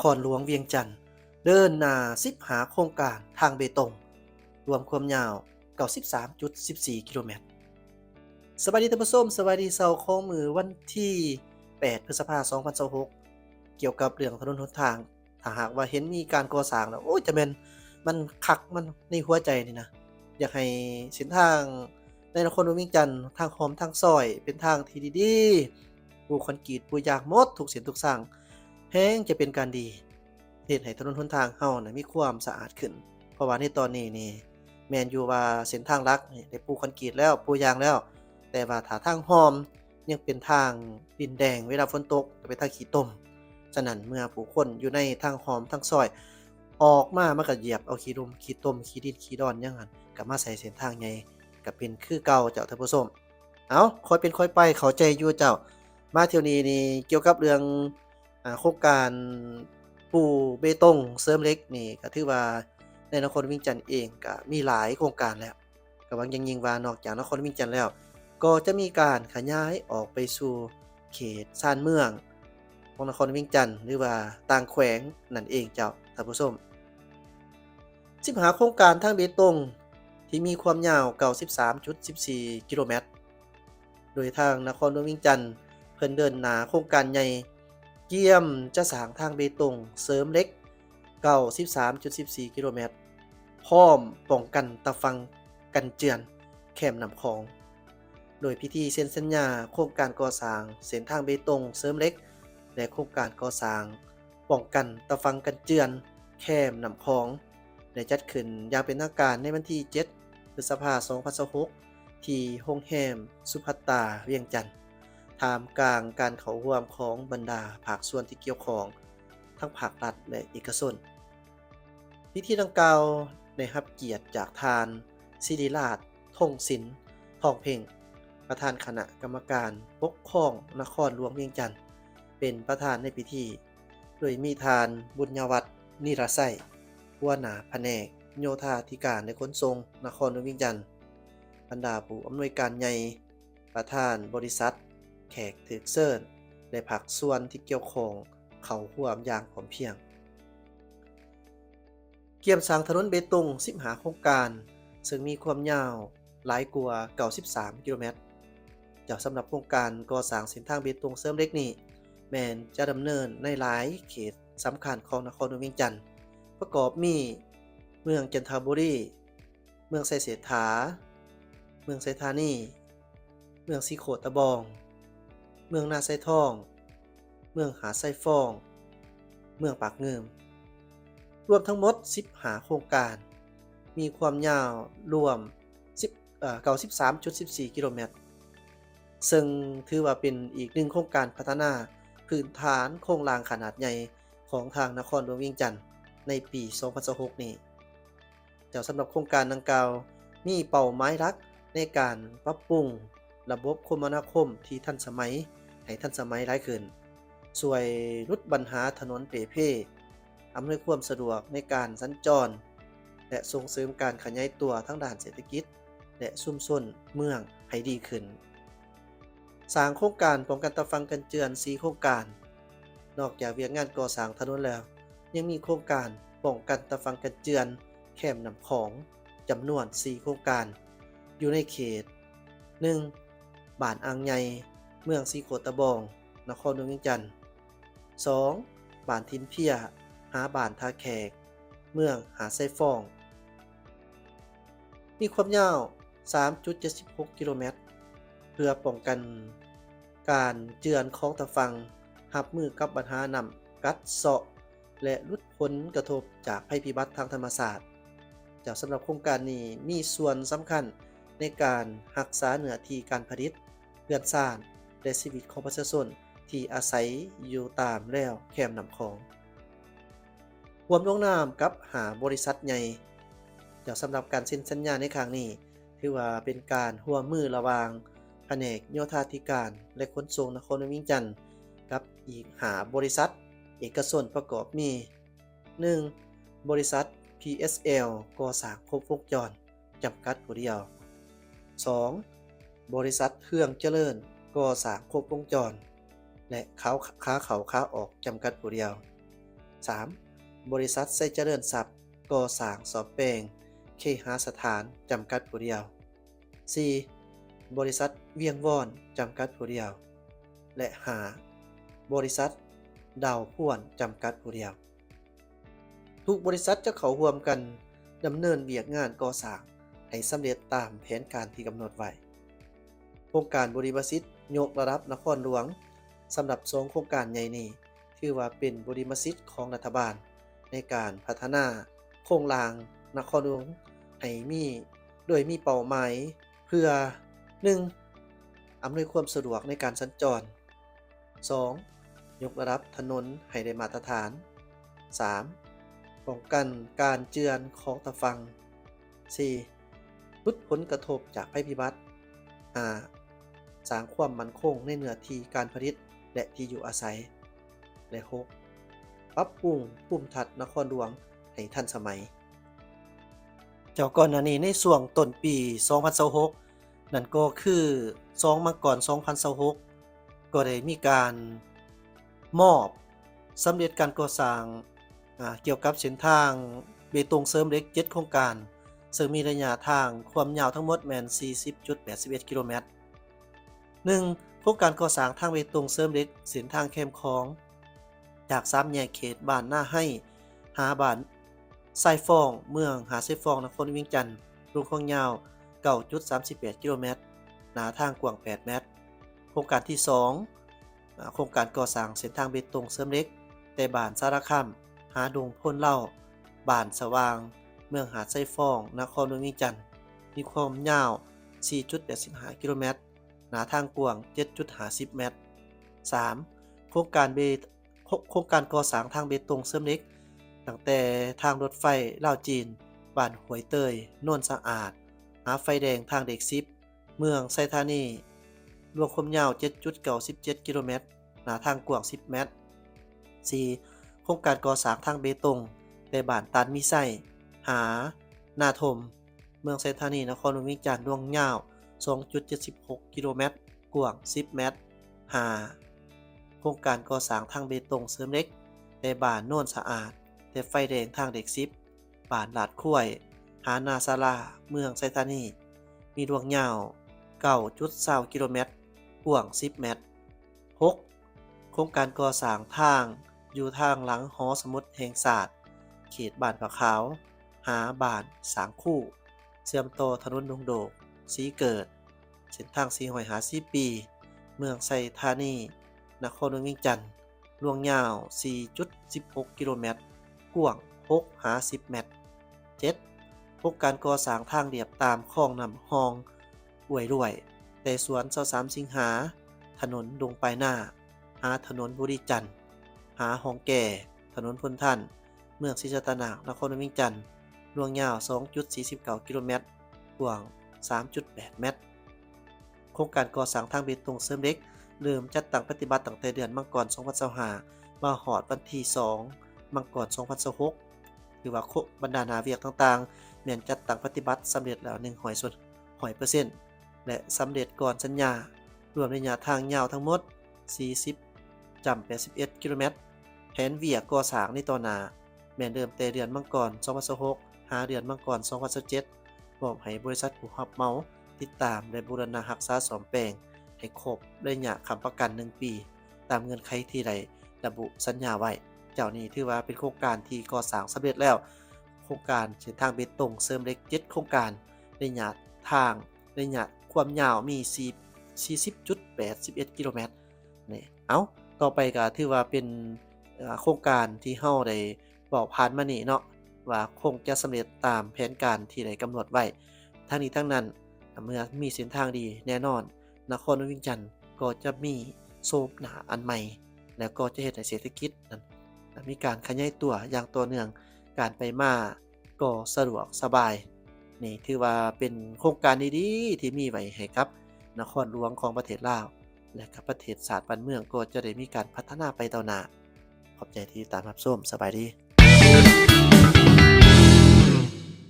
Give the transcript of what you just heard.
ຄອນຫຼວງວຽງຈັນ ເດີນໜ້າສິບຫ້າໂຄງການທາງເບຕົງ ລວມຄວາມຍາວເກົ້າສິບສາມຈຸດສິບສີ່ກິໂລແມັດ. ສະບາຍດີທ່ານຜູ້ຊົມ, ສະບາຍດີເຊົ້າຂອງມື້ວັນທີແປດ ພຶດສະພາ ສອງພັນຊາວຫົກ ກ່ຽວກັບເລື່ອງຖະໜົນຫົນທາງ ຖ້າຫາກວ່າເຫັນມີການກໍ່ສ້າງແລ້ວ ໂອ້ຍ ຈະແມ່ນມັນຄັກ ມັນໃນຫົວໃຈນີ້ນະ ຢາກໃຫ້ເສັ້ນທາງໃນນະຄອນຫຼວງວຽງຈັນ ທາງຮ່ອມທາງຊອຍ ເປັນທາງທີ່ດີໆ ປູຄອນກຣີດປູຢາງໝົດທຸກເສັ້ນທຸກຊາງ ແຮງຈະເປັນການດີ ເຮັດໃຫ້ຖະໜົນຫົນທາງເຮົານະມີຄວາມສະອາດຂຶ້ນ. ເພາະວ່າໃນຕອນນີ້ນີ້ ແມ່ນຢູ່ວ່າເສັ້ນທາງຫຼັກນີ້ໄດ້ປູຄອນກຣີດແລ້ວ ປູຢາງແລ້ວ ແຕ່ວ່າຖ້າທາງຮ່ອມ ຍັງເປັນທາງດິນແດງ ເວລາຝົນຕົກກໍເປັນທາງຂີ້ຕົມ. ສະນັ້ນ ເມື່ອຜູ້ຄົນຢູ່ໃນທາງຮ່ອມທາງຊອຍອອກມາ ມັນກໍຢຽບເອົາຂີ້ຕົມ ຂີ້ຕົມ ຂີ້ດິນ ຂີ້ດອນຫຍັງຫັ້ນ ກໍມາໃສ່ເສັ້ນທາງໃຫຍ່ ກໍເປັນຄືເກົ່າເຈົ້າທ່ານຜູ້ຊົມ. ເອົ້າ ຄ່ອຍເປັນຄ່ອຍໄປ ເຂົ້າໃຈຢູ່ເຈົ້າ. ມາທ່ຽວນີ້ນີ້ ກ່ຽວກັບເລື່ອງ ອາ ໂຄງການປູເບຕົງເສີມເຫຼັກນີ້ ກໍຖືວ່າໃນນະຄອນວຽງຈັນເອງກໍມີຫຼາຍໂຄງການແລ້ວ. ກໍຫວັງຢ່າງຍິ່ງວ່ານອກຈາກນະຄອນວຽງຈັນແລ້ວ ກໍຈະມີການຂະຫຍາຍອອກໄປສູ່ເຂດຊານເມືອງຂອງນະຄອນວຽງຈັນ ຫຼືວ່າຕ່າງແຂວງນັ້ນເອງເຈົ້າທ່ານຜູ້ຊົມ. ສິບຫ້າໂຄງການທາງເບຕົງທີ່ມີຄວາມຍາວເກົ້າສິບສາມຈຸດສິບສີ່ກິໂລແມັດ ໂດຍທາງນະຄອນຫຼວງວຽງຈັນ ເພິ່ນເດີນໜ້າໂຄງການໃຫຍ່ ກຽມຈະສ້າງທາງເບຕົງເສີມເຫຼັກເກົ້າສິບສາມຈຸດສິບສີ່ກິໂລແມັດ ພ້ອມປ້ອງກັນຕາຝັ່ງກັນເຈື່ອນແຄມນ້ຳຂອງ ໂດຍພິທີເຊັນສັນຍາໂຄງການກໍ່ສ້າງເສັ້ນທາງເບຕົງເສີມເຫຼັກ ແລະ ໂຄງການກໍ່ສ້າງປ້ອງກັນຕາຝັ່ງກັນເຈື່ອນແຄມນ້ຳຂອງ ໄດ້ຈັດຂຶ້ນຢ່າງເປັນທາງການໃນວັນທີເຈັດ ພຶດສະພາ ສອງພັນຊາວຫົກ ທີ່ໂຮງແຮມສຸພັດຕາ ວຽງຈັນ ທ່າມກາງການເຂົ້າຮ່ວມຂອງບັນດາພາກສ່ວນທີ່ກ່ຽວຂ້ອງ ທັງພາກລັດ ແລະ ເອກະຊົນ. ພິທີດັ່ງກ່າວໄດ້ຮັບກຽດຈາກທ່ານ ສິລິລາດ ທົງສິນ ທອງເພັງ ປະທານຄະນະກຳມະການປົກຄອງນະຄອນຫຼວງວຽງຈັນ ເປັນປະທານໃນພິທີ, ໂດຍມີທ່ານ ບຸນຍະວັດ ນິລະໄຊ ຫົວໜ້າພະແນກໂຍທາທິການ ແລະ ຂົນສົ່ງນະຄອນຫຼວງວຽງຈັນ, ບັນດາຜູ້ອຳນວຍການໃຫຍ່, ປະທານບໍລິສັດ, ແຂກຖືກເຊີນ ແລະ ພາກສ່ວນທີ່ກ່ຽວຂ້ອງເຂົ້າຮ່ວມຢ່າງພ້ອມພຽງ. ກຽມສ້າງຖະໜົນເບຕົງສິບຫ້າໂຄງການ ເຊິ່ງມີຄວາມຍາວຫຼາຍກວ່າເກົ້າສິບສາມກິໂລແມັດ. ເຈົ້າ, ສຳລັບໂຄງການກໍ່ສ້າງເສັ້ນທາງເບຕົງເສີມເຫຼັກນີ້ ແມ່ນຈະດຳເນີນໃນຫຼາຍເຂດສຳຄັນຂອງນະຄອນຫຼວງວຽງຈັນ ປະກອບມີ ເມືອງຈັນທະບູລີ, ເມືອງໄຊເສດຖາ, ເມືອງໄຊທານີ, ເມືອງສີໂຄດຕະບອງ, ເມືອງນາຊາຍທອງ, ເມືອງຫາດຊາຍຟອງ, ເມືອງປາກງື່ມ, ລວມທັງໝົດສິບຫ້າໂຄງການ, ມີຄວາມຍາວລວມສິບ ເອີ ເກົ້າສິບສາມຈຸດສິບສີ່ກິໂລແມັດ, ເຊິ່ງຖືວ່າເປັນອີກໜຶ່ງໂຄງການພັດທະນາພື້ນຖານໂຄງລ່າງຂະໜາດໃຫຍ່ຂອງທາງນະຄອນຫຼວງວຽງຈັນໃນປີສອງພັນຊາວຫົກນີ້. ເຈົ້າ, ສຳລັບໂຄງການດັ່ງກ່າວ ມີເປົ້າໝາຍຫຼັກໃນການປັບປຸງລະບົບຄົມມະນາຄົມທີ່ທັນສະໄໝໃຫ້ທັນສະໄໝຫຼາຍຂຶ້ນ, ຊ່ວຍຫຼຸດບັນຫາຖະໜົນເປ່ເພ, ອຳນວຍຄວາມສະດວກໃນການສັນຈອນ ແລະ ສົ່ງເສີມການຂະຫຍາຍຕົວທາງດ້ານເສດຖະກິດ ແລະ ຊຸມຊົນເມືອງໃຫ້ດີຂຶ້ນ. ສ້າງໂຄງການປ້ອງກັນຕາຝັ່ງກັນເຈື່ອນສີ່ໂຄງການ. ນອກຈາກວຽກງານກໍ່ສ້າງຖະໜົນແລ້ວ, ຍັງມີໂຄງການປ້ອງກັນຕາຝັ່ງກັນເຈື່ອນແຄມນ້ຳຂອງຈຳນວນສີ່ໂຄງການ ຢູ່ໃນເຂດ ໜຶ່ງ ບ້ານອ່າງໃຫຍ່, ເມືອງສີໂຄດຕະບອງ, ນະຄອນຫຼວງວຽງຈັນ, ສອງ ບ້ານຖິ່ນເພຍ ຫາບ້ານທ່າແຂກ, ເມືອງຫາດຊາຍຟອງ. ມີຄວາມຍາວສາມຈຸດເຈັດສິບຫົກກິໂລແມັດ ເພື່ອປ້ອງກັນການເຈື່ອນຂອງຕາຝັ່ງ, ຮັບມືກັບບັນຫານ້ຳກັດເຊາະ ແລະ ຫຼຸດຜົນກະທົບຈາກໄພພິບັດທາງທຳມະຊາດ. ເຈົ້າ, ສຳລັບໂຄງການນີ້ມີສ່ວນສຳຄັນໃນການຮັກສາເນື້ອທີ່ການຜະລິດ, ເຮືອນຊານ ແລະ ຊີວິດຂອງປະຊາຊົນທີ່ອາໄສຢູ່ຕາມແລວແຄມນ້ຳຂອງ. ຮ່ວມລົງນາມກັບຫ້າບໍລິສັດໃຫຍ່. ເຈົ້າ, ສຳລັບການເຊັນສັນຍາໃນຄັ້ງນີ້ ຖືວ່າເປັນການຮ່ວມມືລະຫວ່າງພະແນກໂຍທາທິການ ແລະ ຂົນສົ່ງນະຄອນຫຼວງວຽງຈັນ ກັບອີກຫ້າບໍລິສັດເອກະຊົນ ປະກອບມີ ໜຶ່ງ ບໍລິສັດ ພີເອສແອລ ກໍ່ສ້າງຄົບວົງຈອນ ຈຳກັດຜູ້ດຽວ, ສອງ ບໍລິສັດເຮືອງຈະເລີນ ກໍ່ສ້າງຄົບວົງຈອນ ແລະ ຂາ ຂາເຂົ້າຂາອອກ ຈຳກັດຜູ້ດຽວ, ສາມ ບໍລິສັດໄຊຈະເລີນຊັບ ກໍ່ສ້າງສ້ອມແປງເຄຫະສະຖານ ຈຳກັດຜູ້ດຽວ. ສີ່ ບໍລິສັດວຽງວອນ ຈຳກັດຜູ້ດຽວ ແລະ ຫ້າ ບໍລິສັດດາວພວນ ຈຳກັດຜູ້ດຽວ. ທຸກບໍລິສັດຈະເຂົ້າຮ່ວມກັນດຳເນີນວຽກງານກໍ່ສ້າງໃຫ້ສຳເລັດຕາມແຜນການທີ່ກຳນົດໄວ້. ໂຄງການບຸລິມະສິດຍົກລະດັບນະຄອນຫຼວງ ສຳລັບສອງໂຄງການໃຫຍ່ນີ້ ຖືວ່າເປັນບຸລິມະສິດຂອງລັດຖະບານ ໃນການພັດທະນາໂຄງລ່າງນະຄອນຫຼວງໃຫ້ມີ ໂດຍມີເປົ້າໝາຍເພື່ອ ໜຶ່ງ ອຳນວຍຄວາມສະດວກໃນການສັນຈອນ, ສອງ ຍົກລະດັບຖະໜົນໃຫ້ໄດ້ມາດຕະຖານ, ສາມ ປ້ອງກັນການເຈື່ອນຂອງຕາຝັ່ງ, ສີ່ ຫຼຸດຜົນກະທົບຈາກໄພພິບັດ, ຫ້າ ສ້າງຄວາມໝັ້ນຄົງໃນເນື້ອທີ່ການຜະລິດ ແລະ ທີ່ຢູ່ອາໄສ ແລະ ຫົກ ປັບປຸງພູມທັດນະຄອນຫຼວງໃຫ້ທັນສະໄໝ. ເຈົ້າ ກ່ອນໜ້ານີ້ໃນຊ່ວງຕົ້ນປີສອງພັນຊາວຫົກ ນັ້ນກໍຄືສອງມັງກອນສອງພັນຊາວຫົກ ກໍໄດ້ມີການມອບສຳເລັດການກໍ່ສ້າງ ອາ ກ່ຽວກັບເສັ້ນທາງເບຕົງເສີມເຫຼັກເຈັດໂຄງການ ເຊິ່ງມີໄລຍະທາງຄວາມຍາວທັງໝົດແມ່ນສີ່ສິບຈຸດແປດສິບເອັດກິໂລແມັດ. ໜຶ່ງ ໂຄງການກໍ່ສ້າງທາງເບຕົງເສີມເຫຼັກເສັ້ນທາງແຄມຂອງ ຈາກສາມແຍກເຂດບ້ານນາໄຮ ຫາບ້ານຊາຍຟອງ ເມືອງຫາດຊາຍຟອງ ນະຄອນຫຼວງວຽງຈັນ ລວມຄວາມຍາວເກົ້າຈຸດສາມສິບແປດກິໂລແມັດ, ໜ້າທາງກວ້າງແປດແມັດ. ໂຄງການທີສອງ ອາ ໂຄງການກໍ່ສ້າງເສັ້ນທາງເບຕົງເສີມເຫຼັກ ແຕ່ບ້ານສາລະຄາມ ຫາດົງໂພນເລົາ ບ້ານສະຫວ່າງ ເມືອງຫາດຊາຍຟອງ ນະຄອນຫຼວງວຽງຈັນ ມີຄວາມຍາວສີ່ຈຸດແປດສິບຫ້າກິໂລແມັດ, ໜ້າທາງກວ້າງເຈັດຈຸດຫ້າສິບແມັດ. ສາມ ໂຄງການເບ ໂຄ ໂຄງການກໍ່ສ້າງທາງເບຕົງເສີມເຫຼັກ ຕັ້ງແຕ່ທາງລົດໄຟລາວຈີນ ບ້ານຫ້ວຍເຕີຍ ໂນນສະອາດ ຫາໄຟແດງທາງເລກສິບ ເມືອງໄຊທານີ ລວມຄວາມຍາວເຈັດຈຸດເກົ້າສິບເຈັດກິໂລແມັດ, ໜ້າທາງກວ້າງສິບແມັດ. ສີ່ ໂຄງການກໍ່ສ້າງທາງເບຕົງ ແຕ່ບ້ານຕານມີໄຊ ຫານາທົມ ເມືອງໄຊທານີ ນະຄອນຫຼວງວຽງຈັນ ລວມຍາວສອງຈຸດເຈັດສິບຫົກກິໂລແມັດ, ກວ້າງສິບແມັດ. ຫ້າ ໂຄງການກໍ່ສ້າງທາງເບຕົງເສີມເຫຼັກ ແຕ່ບ້ານໂນນສະອາດ ແຕ່ໄຟແດງທາງເລກສິບ ບ້ານລາດຄວາຍ ຫານາສາລາ ເມືອງໄຊທານີ ມີລວງຍາວເກົ້າຈຸດຊາວກິໂລແມັດ, ກວ້າງສິບແມັດ. ຫົກ ໂຄງການກໍ່ສ້າງທາງຢູ່ທາງຫຼັງຫໍສະໝຸດແຫ່ງຊາດ ເຂດບ້ານຜາຂາວ ຫາບ້ານສາງຄູ ເຊື່ອມຕໍ່ຖະໜົນດົງໂດກ ສີເກີດ ເສັ້ນທາງສີ່ຮ້ອຍຫ້າສິບປີ ເມືອງໄຊທານີ ນະຄອນຫຼວງວຽງຈັນ ລວງຍາວສີ່ຈຸດສິບຫົກກິໂລແມັດ, ກວ້າງຫົກຫາສິບແມັດ. ເຈັດ ໂຄງການກໍ່ສ້າງທາງລຽບຕາມຄອງນ້ຳຮອງຫ້ວຍລວຍ ແຕ່ສວນຊາວສາມສິງຫາ, ຖະໜົນດົງປາຍນາ, ຫາຖະໜົນບຸລີຈັນ, ຫາຮ່ອງແກ່, ຖະໜົນພົນທັນ, ເມືອງສີສັດຕະນາກ ນະຄອນຫຼວງວຽງຈັນ, ລວງຍາວສອງຈຸດສີ່ສິບເກົ້າກິໂລແມັດ, ກວ້າງສາມຈຸດແປດແມັດ. ໂຄງການກໍ່ສ້າງທາງເບຕົງເສີມເຫຼັກ ເລີ່ມຈັດຕັ້ງປະຕິບັດຕັ້ງແຕ່ເດືອນມັງກອນ ສອງພັນຊາວຫ້າ ມາຮອດວັນທີສອງ ມັງກອນ ສອງພັນຊາວຫົກ ຖືວ່າ ໂຄ ບັນດາໜ້າວຽກຕ່າງໆ ແມ່ນຈັດຕັ້ງປະຕິບັດສຳເລັດແລ້ວ ໜຶ່ງຮ້ອຍສ່ວນຮ້ອຍເປີເຊັນ ແລະ ສຳເລັດກ່ອນສັນຍາ ລວມໄລຍະທາງຍາວທັງໝົດ ສີ່ສິບຈຸດແປດສິບເອັດກິໂລແມັດ. ແຜນວຽກກໍ່ສ້າງໃນຕໍ່ໜ້າ ແມ່ນເລີ່ມແຕ່ເດືອນມັງກອນ ສອງພັນຊາວຫົກ ຫາເດືອນມັງກອນ ສອງພັນຊາວເຈັດ ມອບໃຫ້ບໍລິສັດຜູ້ຮັບເໝົາຕິດຕາມ ແລະ ບູລະນະຮັກສາສ້ອມແປງໃຫ້ຄົບໄລຍະຄ້ຳປະກັນໜຶ່ງປີ ຕາມເງື່ອນໄຂທີ່ໄດ້ລະບຸສັນຍາໄວ້. ເຈົ້າ ນີ້ຖືວ່າເປັນໂຄງການທີ່ກໍ່ສ້າງສຳເລັດແລ້ວ. ໂຄງການເສັ້ນທາງເບຕົງເສີມເຫຼັກເຈັດໂຄງການ, ໄລຍະທາງ ໄລຍະຄວາມຍາວມີສີ່ ສີ່ສິບຈຸດແປດສິບເອັດກິໂລແມັດນີ້. ເອົ້າ ຕໍ່ໄປກໍຖືວ່າເປັນ ເອີ ໂຄງການທີ່ເຮົາໄດ້ເວົ້າຜ່ານມານີ້ເນາະ ວ່າຄົງຈະສຳເລັດຕາມແຜນການທີ່ໄດ້ກຳນົດໄວ້. ທັງນີ້ທັງນັ້ນ ເມື່ອມີເສັ້ນທາງດີ ແນ່ນອນນະຄອນຫຼວງວຽງຈັນກໍຈະມີໂສມໜ້າອັນໃໝ່ ແລ້ວກໍຈະເຮັດໃຫ້ເສດຖະກິດນັ້ນມີການຂະຫຍາຍຕົວຢ່າງຕໍ່ເນື່ອງ, ການໄປມາກໍສະດວກສະບາຍ. ນີ້ຖືວ່າເປັນໂຄງການດີໆ ທີ່ມີໄວ້ໃຫ້ກັບນະຄອນຫຼວງຂອງປະເທດລາວ ແລະ ກັບປະເທດຊາດບ້ານເມືອງກໍຈະໄດ້ມີການພັດທະນາໄປຕໍ່ໜ້າ. ຂອບໃຈທີ່ຕິດຕາມຮັບຊົມ. ສະບາຍດີ.